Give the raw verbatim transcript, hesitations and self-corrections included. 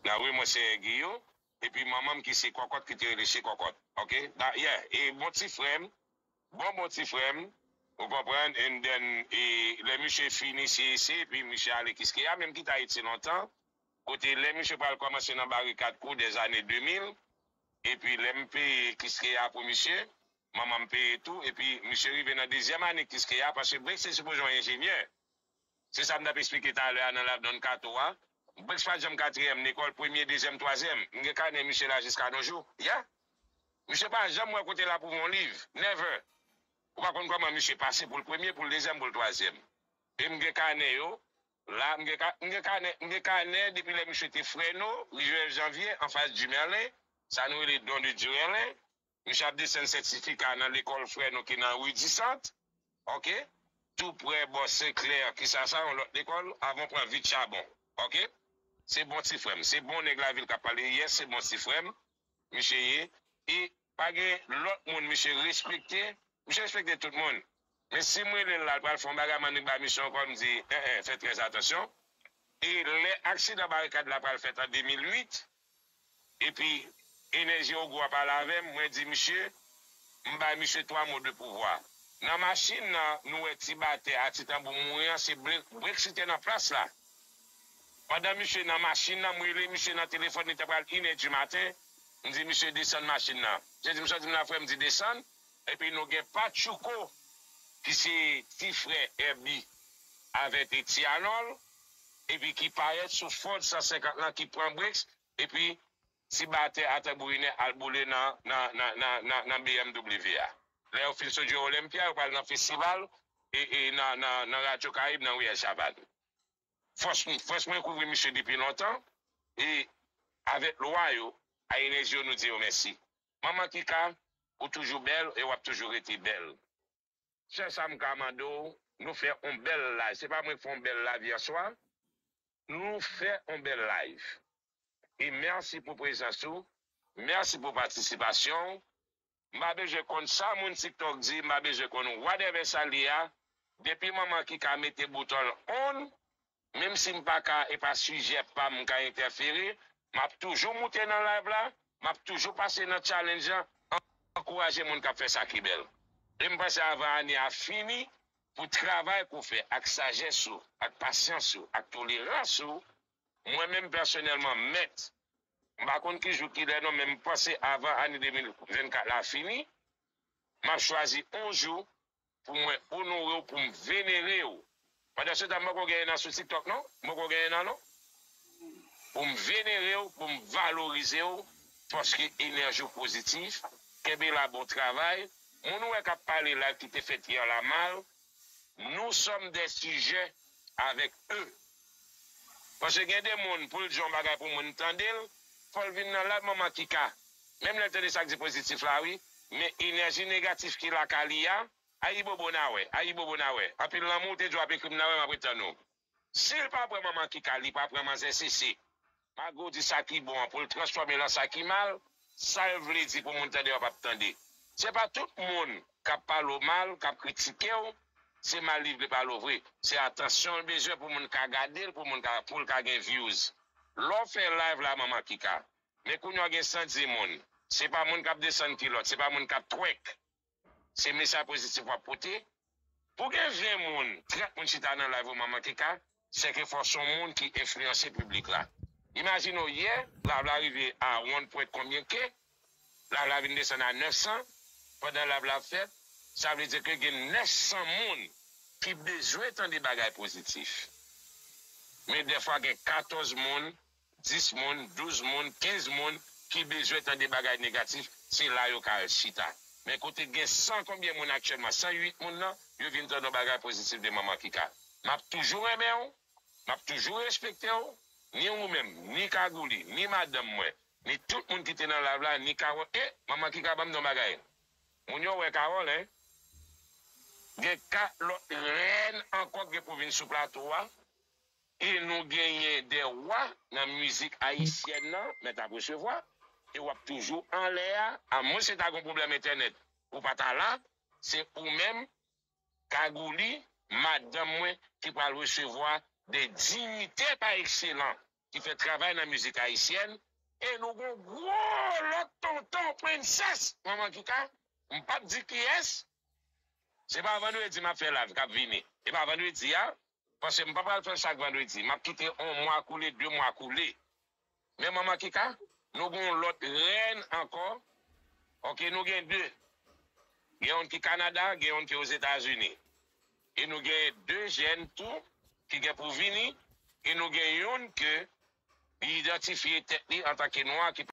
Dayè, mwen se Guillaume. Epi manman m ki se Kòkòt, ki te rele Che Kòkòt. Ok? Da, yeah. E bon ti frè m, bon, bon ti frè m, ou konprann? And then, e, lè misye fini C E C, epi misye ale Kiskeya, men m kite Ayiti lontan. Kote lè misye pral kòmanse nan barikad kou dèzane de mil, epi lè m peye Kiskeya pou misye, manman m peye tou, epi misye rive nan dezyèm ane Kiskeya, paske Brex te sipoze yon enjenyè. Se sa m t ap eksplike talè a nan Lavdonn Kato a. Brex pa t janm katriyèm lekòl, premye, dezyèm, twazyèm. M gen kanè misye la jiska nos jours. Yeah. Misye pa janm wè kote l ap ouvri yon liv. Never. Ou pa konn kòman misye pase pou l premye, pou l dezyèm, pou l twazyèm. E m gen kanè yo. La, m gen, ka, m gen kanè, m gen kanè depi lè misye te Freno, ri Jozèf Janvye, anfas Dumerlin, sa nou rele Don de Dumerlin. Misye ap desann sètifika nan lekòl frè nou ki nan ri Disant. Ok? Tou prè bò Senklè, ki sa sa, yon lòt lekòl, avan w pran Vit Chabon. Ok? Se bon ti frè m. Se bon nèg lavil k ap pale. Yes, se bon ti frè m. Misye ye. E pa gen lòt moun misye respekte. Misye respekte tout moun. Men si m rele l la, l pral fè yon bagay, m annik bay misye yon kòl, m di, en, en, fè trè atansyon. E lè aksidan barikad la pral fèt an de mil uit, epi Enèji Ogou a pale avè m, mwen di misye, m bay misye twa mo de pouvwa. Nan machin nan, nou wè ti batè a, ti tanbou mouri an, se Bre-, Brex ki te nan plas la. Pandan misye nan machin nan, m rele misye nan telefòn, li te pral inè di maten, m di misye desann machin nan. Misye di m, sa w di m la, frè m? M di desann. Epi nou gen Patchouko, ki se ti frè Èbi avèk Ti Anòl, epi ki parèt sou Ford san senkant lan, ki pran Brex, epi ti batè a tanbourinè al boule nan, nan, nan, nan, nan, nan B M W a. Lè yo fin sot jwe Olympia, yo pral nan festival, e, e nan, nan, nan Radyo Karib, nan Riyèl Chavann. Fòs, fòs mwen kouvri misye depi lontan, e avèk lwa yo, a enèji yo, nou di yo mèsi. Manman Kika, ou toujou bèl e w ap toujou rete bèl. Sèl sa m ka mande w, nou fè yon bèl live. Se pa mwen k fè yon bèl live yè swa. Nou fè yon bèl live. E mèsi pou prezans ou. Mèsi pou patisipasyon w. M pa bezwen konn sa moun TikTok di, m pa bezwen konn whatever sa l ye a. Depi manman Kika mete bouton l on, menm si m pa ka, e pa sijè pa m, m ka entèfere, m ap toujou moute nan live la, m ap toujou pase nan challenge lan, an-, ankouraje moun k ap fè sa ki bèl. E m panse avan ane a fini, pou travay ke w fè, ak sajès ou, ak pasyans ou, ak tolerans ou, mwen menm pèsonèlman, mèt, m pa konn ki jou, ki lè non, men m panse avan ane de mil vennkat la fini, m ap chwazi yon jou pou mwen onore w, pou m venere w. Pandansetan, m poko genyen nan sou TikTok, non? M poko genyen nan, non? Pou m venere w, pou m valorize w, paske enèji w pozitif, kenbe la, bon travay. Moun ou wè k ap pale la, ki te fèt yè la mal, nous sommes des sujets avec eux. Paske gen de moun, pou l di yon bagay pou moun tande l, fò l vin nan live manman Kika. Menm lè l tande sa k di pozitif la, wi, men enèji negatif ki lakay li a, ayibobo n a wè, ayibobo n a wè. Anpil lanmou, ou te di w ap ekri m, n a wè, m ap ret tann ou. Si l pa pran manman Kika, li pa pran manzè Sese. Malgre w di sa ki bon an, pou l transfòme l an sa ki mal, sa l vle di pou moun tande yo p ap tande. Se pa tout moun k ap pale w mal, k ap kritike w, se mal li vle pale w vre. Se atansyon l bezwen pou moun ka gade l, pou moun ka, pou l ka gen views. Lè w fè live la, manman Kika, men kounye a w gen san dis moun. Se pa moun k ap desann kilòt, se pa moun k ap twerk. Se mesaj pozitif w ap pote. Pou gen ven moun, trant moun chita nan live ou manman Kika, se ke fò se yon moun ki enfliyanse piblik la. Imajine w yè, live la rive a one point konbyen K, live la vin desann a nèf san, pandan live la ap fèt, sa vle di ke gen nèf san moun ki bezwen tande bagay pozitif. Men dèfwa gen katòz moun, dis moun, douz moun, kenz moun ki bezwen tande bagay negatif, se la yo ka al chita. Men kote gen san konbyen moun aktyèlman, san uit moun nan, yo vin tande yon bagay pozitif de manman Kika. M ap toujou renmen w, m ap toujou respekte w, ni ou menm, ni Kagouli, ni madanm mwen, ni tout moun ki te nan live la, ni Kawòl. E, manman Kika ban m di yon bagay. Moun yo wè Kawòl, en. Gen kat lòt rèn ankò ki gen pou vin sou plato a. E nou genyen de wa nan mizik ayisyèn nan, mèt ap resevwa, e w ap toujou anlè a, amwens se ta gen pwoblèm entènèt, ou pa ta la, se ou menm, Kagouli, madanm mwen, ki pral resevwa de dinyitè pa ekselans. ki fè travay nan mizik ayisyèn. E nou gon gwo lòt tonton, prensès, Manman Kika. M p ap di kiyès. Se pa vandredi m ap fè live k ap vini. E pa vandredi a. Paske m pa pral fè l chak vandredi. M ap kite yon mwa koule, de mwa koule. Men Manman Kika, nou gon lòt rèn ankò. Ok, nou gen de. Gen youn ki Kanada, gen youn ki Ozetazini. E nou gen de jèn tou ki gen pou vini. E nou gen youn ke li idantifye tèt li antanke nwa ki